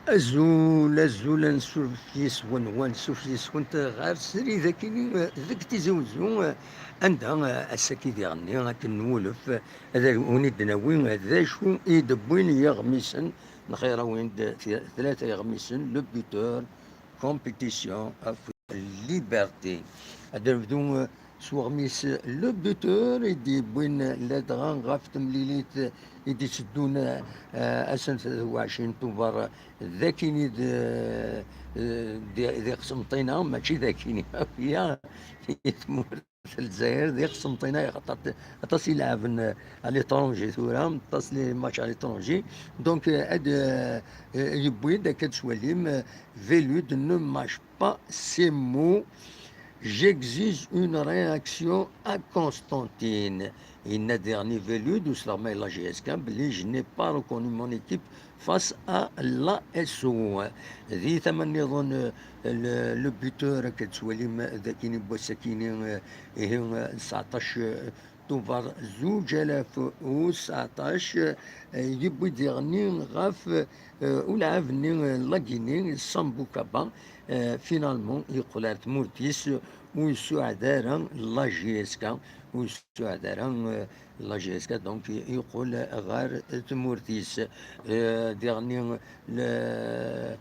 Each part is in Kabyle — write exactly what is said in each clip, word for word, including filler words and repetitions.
Azul, azul, ansuf yes-wen, wansuf yes-went ɣer srid akini deg Tizi Uzzu, anda ass-agi diɣenni akken nwulef ad awen-id-nawi d acu i d-wwin yiɣmisen, nxir-awen-d tlata iɣmisen, le buteur, compétition akked liberté. Ad nebdu s weɣmis le buteur i d-yewwin ladɣa ɣef temlilit i d-iteddun, eh, ass n tlatin Tubeṛ d akini d, eh, d, d Iqsenṭina, mačči d akini akya i tmurt n Lezzayer, d Iqsenṭina, axaṭer aṭas i leɛben, eh, à l'étranger tura, aṭas les matchs à l'étranger. Donc, eh, ad, eh, yewwi-d akka d-twalim, eh, Velud ne mâche pas ses mots. J'exige une réaction à Constantine. Yenna-d diɣen Velud, usleɣ ma yella J S K, belli je n'ai pas reconnu mon équipe face à l'A S O. Di tama nniḍen, eh, le, le buteur, akka d-twalim d akini n wass-akini, eh, ihi, eh, tseɛṭac, eh, Tubeṛ zuǧ alaf u tseɛṭac, eh, yewwi-d diɣenni ɣef, eh, ulɛab-nni, eh, n la Guinée, Sambu Kaba, eh, finalement yeqqel ar tmurt-is, ur yessuɛed ara la J S K, ur yessuɛed ara, eh, la J S K, donc yeqqel ɣer tmurt-is. Eh, diɣenni, le, eh,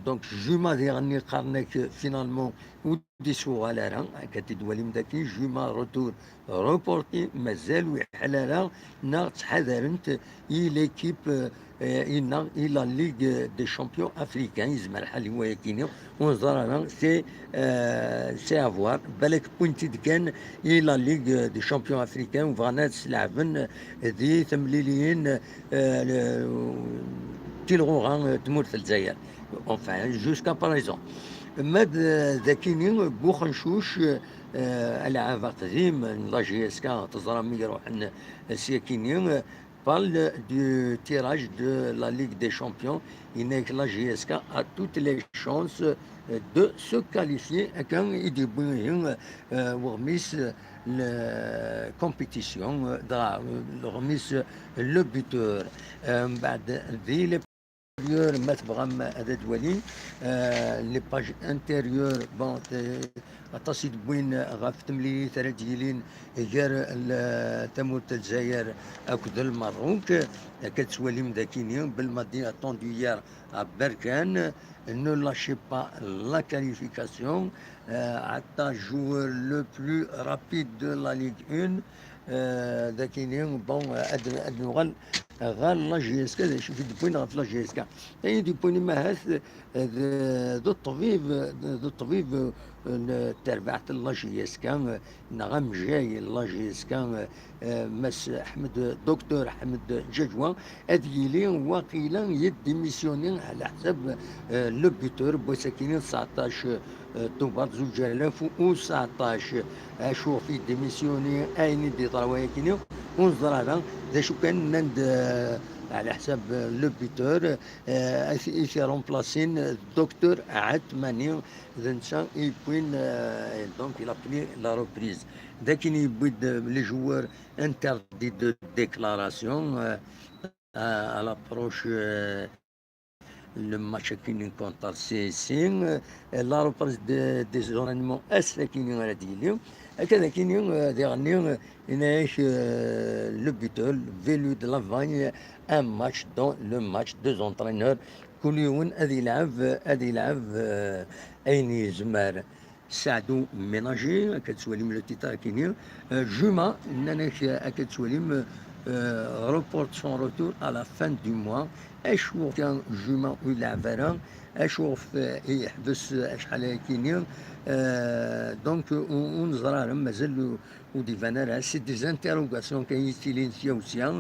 donc Juma diɣenni qqaren-ak finalement ur d-isuɣal ara, akka t-id-twalim daki, Juma retour reporté, mazal ur yeḥal ara, neɣ ttḥadaren-t i l'équipe, eh, i, neɣ i la Ligue des Champions Africains, yezmer lḥal i wayakini, ur neẓri ara, c'est, eh, c'est à voir, balak wwin-t-id kan i la Ligue des Champions Africains, u bɣan ad sleɛben di temliliyin, eh, le, tilɣuɣa, eh, tmurt n Lezzayer. Enfin, jusqu'à présent. Ma d, d akini, Buxencuc, eh, alɛab aqdim n la J S K, teẓram mi iruḥen s yakini, eh, parle du tirage de la Ligue des Champions, yenna-ak la J S K a toutes les chances, eh, de se qualifier, akka i d-yewwi ihi, eh, weɣmis, eh, la compétition, eh, dɣa, eh, weɣmis, eh, le buteur. Eh, mbeɛd, di les intérieurs, ma tebɣam ad d-twalim, eh, les pages intérieures, bon, eh, aṭas i d-wwin ɣef temlilit ara d-yilin gar l-, tamurt n Lezzayer akked Lmerruk. Akka tettwalim dakini, Belmadi a tendu hier à Berkane, ne lâchez pas la qualification, eh, ata joueur le plus rapide de la Ligue un, eh, dakini, bon, ad, ad nuɣal ɣer la J S K, d acu i d-wwin ɣef la J S K. Ayen i d-wwin imahat, eh, d, d ṭṭbib, d ṭṭbib, eh, n terbaɛt n la J S K, eh, neɣ amejjay n la J S K, eh, Mass Ḥmed, Docteur Ḥmed Ǧaǧwa, ad yili waqila yeddimissyuni ɛla ḥsab, eh, le buteur n wass-akini tseɛṭac, eh, Tubeṛ zuǧ alaf u tseɛṭac. Acu ɣef yeddimissyuni, ayen i d-yeḍra wayakini, ur neẓri ara. D acu kan, nnan-d, eh, ɛla ḥsab, eh, le buteur, eh, i t-, i t-iremplasin, eh, Docteur Ɛetmani, d netta i yewwin, eh, donc il a pris la reprise. D akken yewwi-d, eh, les joueurs interdits de déclaration, eh, à, à l'approche, eh, le match akini contre C S C, eh, la reprise de, des entraînements ass akini ara d-yili. Akka d akini, eh, diɣenni, eh, yenna-ak, eh, le buteur, Velud Lavagne, un match dans le match, deux entraîneurs, kul yiwen ad yelɛeb, ad yelɛeb, eh, ayen yezmer. Saɛdu Ménager, akka tettwalim le titre akini. Euh, Juma, nnan-ak, akka tettwalim, euh, reporte son retour à la fin du mois. Acuɣef kan Juma ur yelɛeb ara? Acuɣef, euh, yeḥbes acḥal akini? Euh, donc, ur, ur neẓri ara, mazal ur, ur d-iban ara. C'est des interrogations kan yettilin sya u sya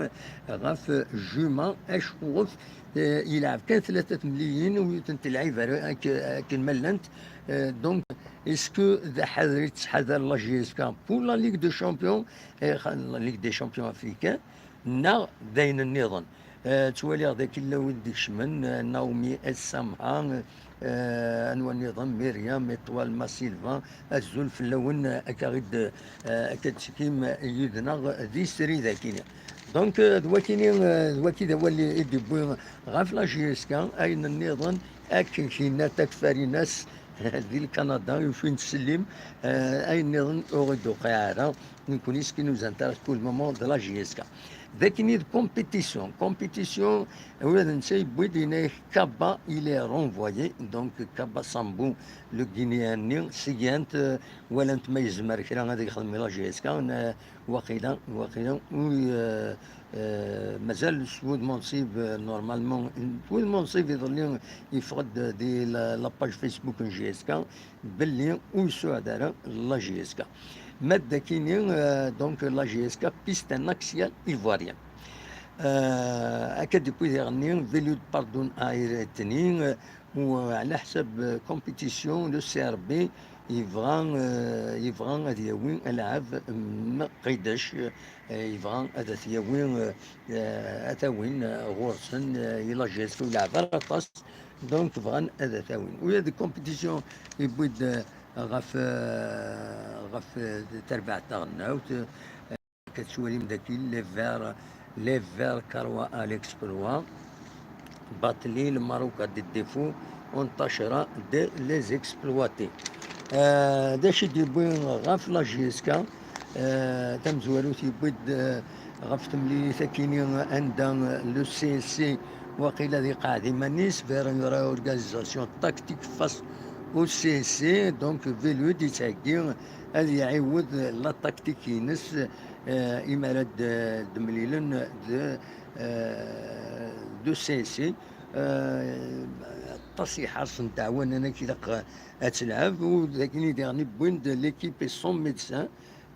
ɣef Juma, acuɣef, euh, yelɛeb kan tlata temliliyin ur tent-lɛib ara ak-, akken ma llant. Euh, donc, est-ce que d aḥader i tettḥadar la J S K pour la Ligue des Champions, eh, la Ligue des Champions africains, neɣ d ayen nniḍen? Eh, ttwaliɣ d akken llan wid d-ikecmen, eh, Naomi S Samha, eh, anwa nniḍen, Myriam Etoile Masilva, azul fell-awen, eh, akka i d, eh, akka d-tekkim, eh, yid-neɣ di srid akini. Donc, euh, d wakini, euh, d waki d awal i d-yewwi ɣef la J S K, ayen nniḍen, akken k-yenna takfarinas di Lkanada, yufi nettsellim, euh, ayen nniḍen ur d-tuqiɛ ara, nekkni s kin uzant ara tout le moment de la J S K. D akini d compétition, compétition, ula d netta yewwi-d yenna-yak Kaba, il est renvoyé, donc Kaba Sambou, le Guinéen-nni, seg-ant, euh, walant ma yezmer kra ad yexdem i la J S K, n-, waqila, waqila, ur, euh, euh, mazal s wudem unṣib, euh, normalement, s wudem unṣib iḍelli yeffeɣ-d di la, la page Facebook n J S K, belli ur yessuɛed ara la J S K. Ma d akini, euh, donc la J S K piste un axial ivoirien. Euh, akka d-yewwi diɣenni, Velud pardon ayretni, euh, u ɛla ḥsab, euh, compétition, le C R B yebɣa, euh, yebɣa ad yawi alɛab n Qidec, euh, yebɣa ad t-yawi, euh, euh, ad t-awin, euh, ɣur-sen, euh, i la J S K ur yelɛab ara aṭas, donc bɣan ad t-awin. Ula d compétition yewwi-d, euh, ɣef, euh, ɣef, euh, terbaɛt taɣelnawt, euh, Akka tettwalim daki les Verts, les Verts Karoua à l'exploit. Batli, le Maroc a des défauts, on tâchera de les exploiter. Euh, d acu i d-yewwi ɣef la J S K? Euh, tamezwarut yewwi-d, euh, ɣef temlilit akini anda, euh, le C S C waqila ad iqeɛɛed iman-is vers une réorganisation tactique face au C S C. Donc Velud yettheggi ad iɛiwed la tactique-ines, euh, imi ara d-, d-mlilen d, euh, d C S C. Euh, aṭas iḥerṣen ddeɛwa-nni akken ilaq ad telɛeb, u d akken i d-iɣen wwin-d l'équipe et son médecin.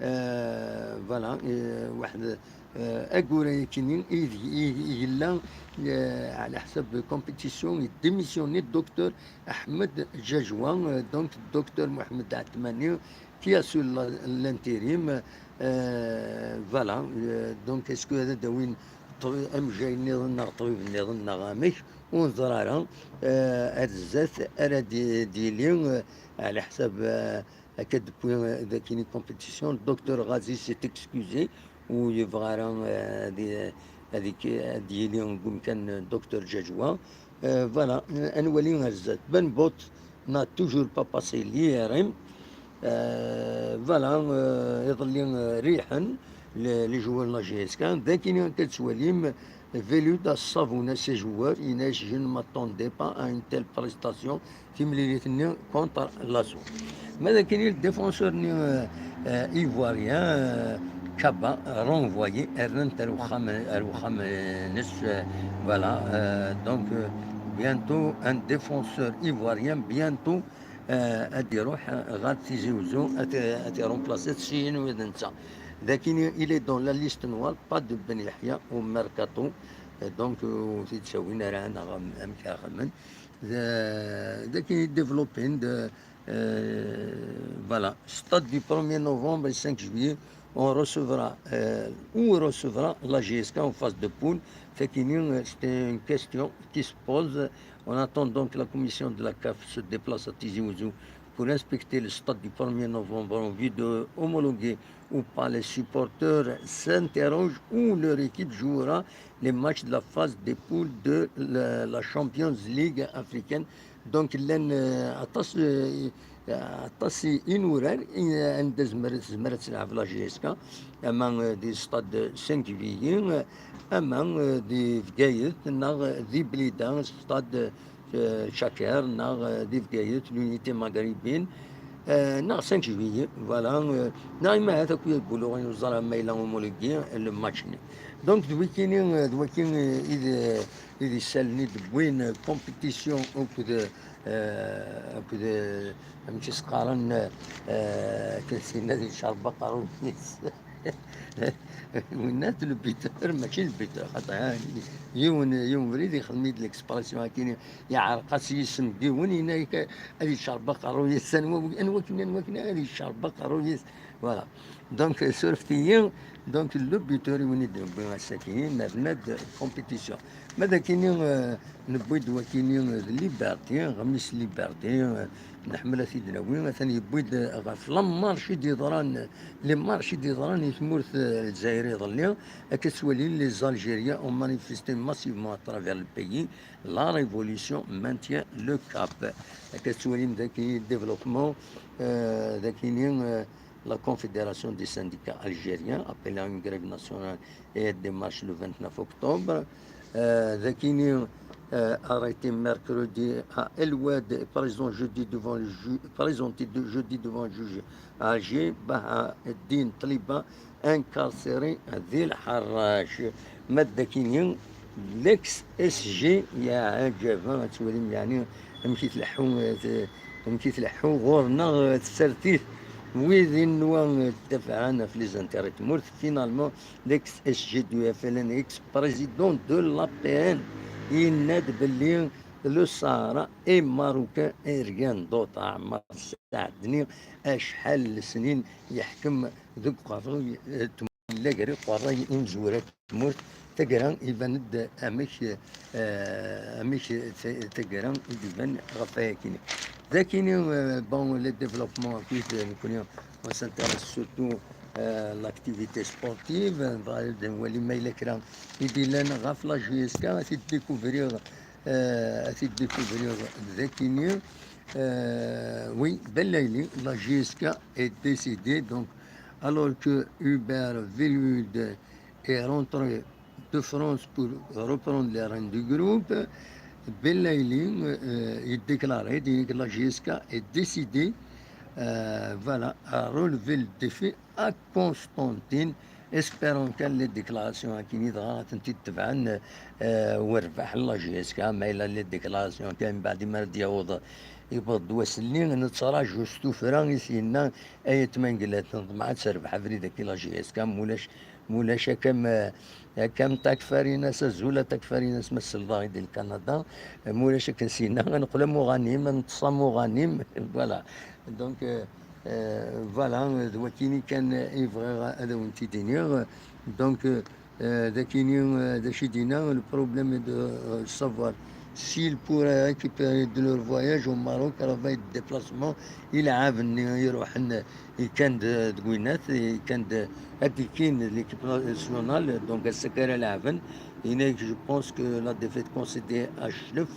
Euh, voilà, euh, waḥed, euh, agura yakini i, i, i yella, euh, ɛla ḥsab compétition, i démissionné docteur Ahmed Djadjoua, euh, donc docteur Mohamed Atmani, qui assure la, l'intérim. Euh, voilà, euh, donc est-ce que ad d-awin ṭ-, amejjay nniḍen neɣ ṭṭbib nniḍen neɣ amek? Ur neẓri ara. Euh, ar zdat ara d-, d-yili, euh, ɛla ḥsab, euh, akka d-tewwi, euh, d akini compétition. Le docteur Ghazi s'est excusé, ur yebɣa ara, euh, ad, ad, ad yili deg umkan n docteur Djadjoua. Euh, voilà, euh, ad nwali ar zdat. Ben Bot n'a toujours pas passé l'I R M. Euh, voilà, euh, iḍelli, euh, riḥen les, les joueurs n la J S K. D akini akka tettwalim, Velud a savonné ses joueurs, yenna-as, je ne m'attendais pas à une telle prestation, timlilit-nni contre l'Azo. Ma d akini le défenseur-nni, euh, euh, ivoirien, euh, Kaba, renvoyé, rnan-t ar uxxam, ar uxxam-nnes, euh, voilà, euh, donc, euh, bientôt un défenseur ivoirien, bientôt, euh, ad iruḥ ɣer Tizi Uzzu, ad, ad iremplaṣi syin ula d netta. D akini, il est dans la liste noire, pas de Ben Yahya au mercato, euh, donc, euh, ur t-id-ttawin ara neɣ am-, amek ara xedmen. D-, d akini développé-d, euh, voilà. Stade du premier novembre et cinq juillet, on recevra, euh, on recevra la J S K en phase de poule. Fait que nous, euh, c'est une question qui se pose. On attend donc que la commission de la CAF se déplace à Tizi Ouzou pour inspecter le stade du premier novembre en vue de homologuer ou pas. Les supporters s'interrogent où leur équipe jouera les matchs de la phase des poules de la, la Champions League africaine. Donc, llan, euh, aṭas, euh, aṭas i, inurar, i, anda zmer, tezmer ad telɛeb la J S K, ama, euh, di stade cinq juillet, euh, ama, euh, di Bgayet, neɣ di Blida, stade, euh, Chakir, neɣ, euh, di Bgayet, l'Unité Maghrébine, euh, neɣ cinq juillet, voilà, euh, neɣ imahat akk yal buluɣ i uẓar ama yella homologué le match-nni. Donc, d wikini, euh, d waki, euh, i d, i d isallen i d-wwin, euh, compétition akked, euh, akked, euh, amek i s-qqaren, euh, akken tinna di ccerba aqerruy-is. Winna d le buteur, mačči le buteur, xaṭer, ah, yiwen, yiwen ubrid ixdem-id l'expression akkin, yeɛreq-as yisem n yiwen, yenna-ak ad yeccerbeq aqerruy-is, anwa, anwa akken, anwa akken ad yeccerbeq aqerruy-is. Voilà. Donc, euh, surfet-iyi, donc, le buteur i win i d-newwi ass-agi, nerna-d compétition. Ma d akini, euh, newwi-d wakini, euh, d Liberté, Ɣmis Liberté, euh, nḥemmel ad t-id-nawi, atan yewwi-d, euh, ɣef la marche i d-yeḍran, les marches i d-yeḍran i tmurt, euh, Lezzayer iḍelli, akka ttwalin les Algériens ont manifesté massivement à travers le pays, la révolution maintient le cap. Akka ttwalim daki développement, euh, dakini, euh, la Confédération des syndicats algériens appelle à une grève nationale et à une démarche le vingt-neuf octobre. Euh, dakini, euh, arrêté mercredi à El Oued et présent jeudi devant le ju-, présenté de, jeudi devant le juge âgé Bahaeddine Tliba, incarcéré di Lḥerrac. Ma d akini, l'ex S G, ya ɛǧaba, ad twalim, yeɛni, amek i tleḥḥu, eh, t-, amek i tleḥḥu ɣur-neɣ, eh, tsertit. Wid i nwa, eh, ddafɛen ɣef les intérêts n tmurt, finalement, l'ex S G du F L N, ex-président de l'A P N, yenna-d belli le Sahara est marocain et rien d'autre. Ɛmer Saɛd-nni acḥal n lesnin yeḥkem deg uqerruy, eh, n tmurt, yella gar uqerruy imezwura n tmurt, taggara iban-d amek, eh, amek ta-, taggara i d-iban ɣef wayakini. Dakini, eh, bon, le développement, akkit, eh, nekni, on s'intéresse surtout, eh, l'activité sportive, eh, nbɣa ad nwali ma yella kra i d-illan ɣef la J S K, ad t-id-découvrir, eh, ad t-id-découvrir dakini. Euh, oui, Belaïli, la J S K est décédée, donc, alors que Hubert Velud est rentré de France pour reprendre les rênes du groupe, Belaïli, euh, il déclarait, il dit que la J S K est décidée, euh, voilà, à relever le défi à Constantine, espérant que les déclarations akini dɣa ad tent-id-tebɛen, euh, werbaḥ la J S K, ma yella les déclarations kan, mbeɛd mi ara d-yaweḍ, yewweḍ-d wass-nni, nettraǧu s tuffra i s-yenna, ay atma n glat, neḍmeɛ ad terbeḥ abrid-agi la J S K, mulac, mulac akka m-, akka m takfarinas, azul a takfarinas, ma selleḍ-aɣ-id di Lkanada, mulac akken s-yenna, ad neqqel am uɣanim, ad neṭṭes am uɣanim, voilà. Donc, euh, euh, voilà, d wakini kan i bɣiɣ ad awen-t-id-iniɣ. Donc, euh, euh, dakini, euh, d acu i d-yenna, le problème est de, euh, savoir s'ils pourraient récupérer de leur voyage au Maroc, travail de déplacement, ilɛaben-nni iruḥen, kan d, deg winat, kan d, ad d-ikkin l'équipe nationale, donc ass-a ara lɛaben. Yenna-yak, je pense que la défaite concédée à Chlef,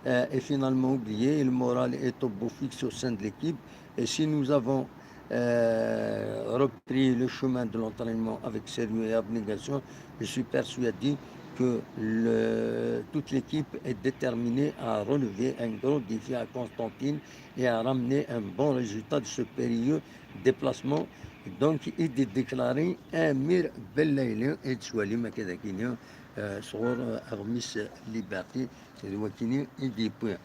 euh, est finalement oubliée et le moral est au beau fixe au sein de l'équipe. Et si nous avons, euh, repris le chemin de l'entraînement avec sérieux et abnégation, je suis persuadé que le, toute l'équipe est déterminée à relever un gros défi à Constantine et à ramener un bon résultat de ce périlleux déplacement. Donc, i d-déclaré Amir Belaïli, et Tsoualim, euh, sur, euh, Armis Liberté, et le Wakini, i d-yewwi.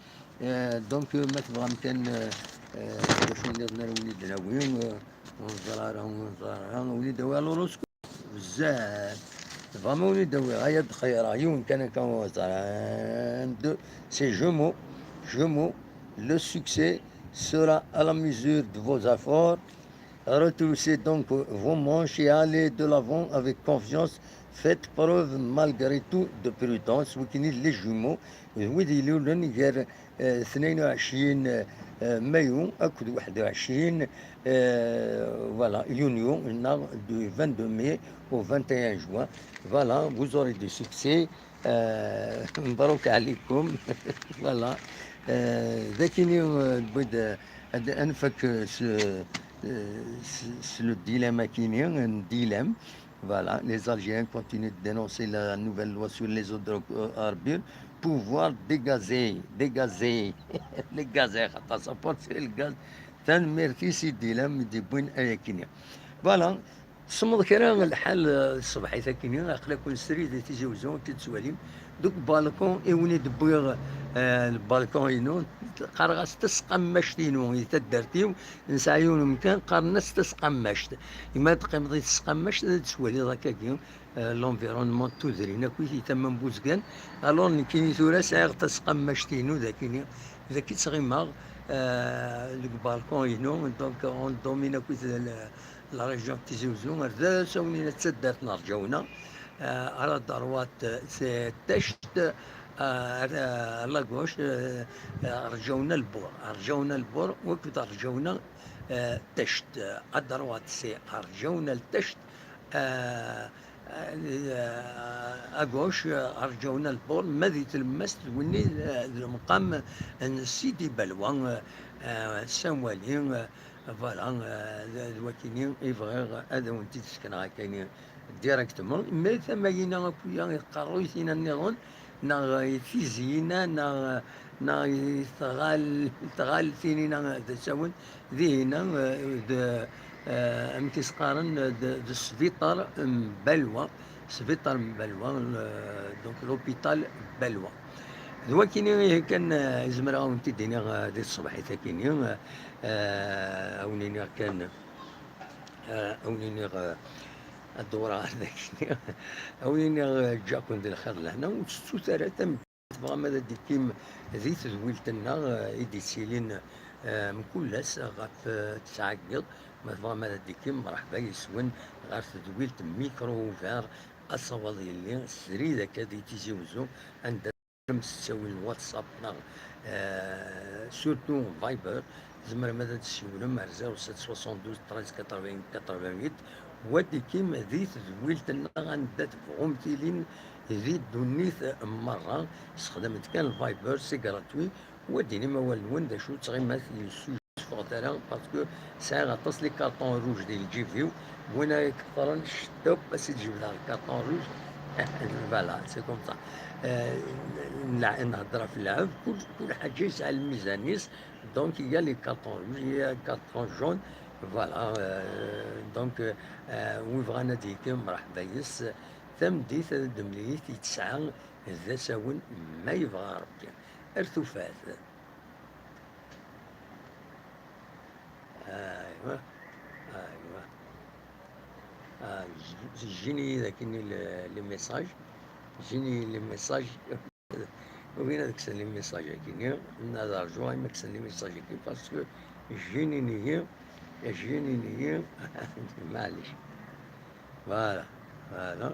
Euh, donc, euh, ma tebɣam kan, euh, euh, d acu nniḍen ara wen-id-nawi, euh, ur neẓri ara, ur neẓri ara, wen-id-awi alors, au secours. Bezzaf. Vraiment, wen-id-awi, aya d-xeyyreɣ yiwen kan akka, ur neẓri ara. Un, deux, c'est jumeaux, jumeaux, le succès sera à la mesure de vos efforts. Retroussez donc vos manches et allez de l'avant avec confiance. Faites preuve malgré tout de prudence. Wakini d les jumeaux, d wid ilulen gar, euh, tnayen u ɛecrin, euh, mayu akked waḥed u ɛecrin, euh, voilà, yunyu, neɣ du vingt-deux mai au vingt et un juin. Voilà, vous aurez du succès. Euh, مبروك عليكم. Voilà. Euh, dakini, euh, newwi-d, euh, ad, ad nfak, euh, s, euh, s, s le dilemme akini, un dilemme. Voilà, les Algériens continuent de dénoncer la nouvelle loi sur les hydrocarbures. Pouvoir dégazé, dégazé, dégazé, خاطر ça porte sur le gaz. Tanemmirt-is i dilemme i d-yewwin ayakini. Voilà, semmeḍ kra lḥal, eh, ṣṣbeḥ-it akini, aql-aken srid i Tizi Wezzu, akken tettwalim. Deg balkon i wen-id-wwiɣ, eh, lbalkon-inu, qqareɣ-as tasqammact-inu i taddart-iw, nesɛa yiwen umkan, qqaren-as tasqammact. Imi ad teqqimeḍ i tesqammact, ad tettwaliḍ akkagi, eh, l'environnement d tudrin akkit i tama n Buzgan. Alors, nekkini tura sɛiɣ tasqammact-inu, dakini, daki ttɣimeɣ, eh, deg balkon-inu, donc on domine akkit le, la région de Tizi Ouzou, ar d-, s-, awen-iniɣ d taddart n Rǧawna, euh, à la droite, euh, c'est Tact, euh, à, à la gauche, euh, euh, Rǧawna Lbur, Rǧawna Lbur, akked Rǧawna, euh, Tact, à droite c'est Rǧawna Tact, euh, euh, à gauche, euh, Rǧawna Lbur, ma di tlemmast d winni, euh, d lemqam n Sidi Balwa, euh, euh, Samwali, euh, voilà, euh, d, d wakini i bɣiɣ ad awen-t-id-sekneɣ akkani directement. Ma tama-ina akk-ya i tqerruyt-ina nniḍen, neɣ i tizi-ina, neɣ, neɣ i tɣal-, tɣaltin-ina d asawen, dihin-a, euh, d, euh, amek i s-qqaren, d, d sbiṭar n Balwa, sbiṭar n Balwa, euh, donc l'hôpital Balwa. D wakini ihi kan, euh, i zemreɣ ad awen-t-id-iniɣ, euh, di tṣebḥit akini, euh, euh, a wen-iniɣ kan, euh, a wen-iniɣ, euh, ad dewreɣ ar dagi-nni, a wen-iniɣ, euh, ǧǧiɣ-ken di lxir d lehna, ur tettut ara tam-, tebɣam ad d-tekkim di tedwilt-nneɣ, euh, i d-yettilin, euh, mkul ass ɣef, euh, tesɛa n yiḍ, ma tebɣam ad d-tekkim, mreḥba yes-wen ɣer tedwilt Micro Ouvert, asawaḍ yelli srid akka di Tizi Wezzu, anda tzemrem s ttawil WhatsApp neɣ, euh, surtout Viber, tzemrem ad d-tessiwlem ar zéro sept soixante-douze treize quatre-vingts quatre-vingt-huit, wa d-ikim di tedwilt-nneɣ anda tebɣum tilin di ddunit merra, sexdamet kan Viber, c'est gratuit, wa d-inim awal-nwen d acu, ttɣimat yessu teffɣeḍ ara, parce que sɛiɣ aṭas les cartons rouges di lǧib-iw, win ara ikefren, stop, ad s-id-jebdeɣ le carton rouge. Voilà, c'est comme ça. Euh, nla-, nhedder ɣef lɛeb, kul, kul ḥaǧa yesɛa lmizan-is, donc il y a les cartons rouges, il y a les cartons jaunes, voilà, euh, donc, euh, wi bɣan ad d-yekkim, mreḥba yes, tameddit ad d-temlil i tesɛa d asawen ma yebɣa Rebbi. Ar tufat. Aywa, aywa. Ah, j-, j-, jjin-iyi dagi les, les messages. Jjin-iyi les messages. Ugin ad kksen les messages-agi-nni. Ad rǧuɣ ayma kksen les messages-agi parce que jjin-iyi, jjin-iyi. Maɛlic. Voilà, voilà.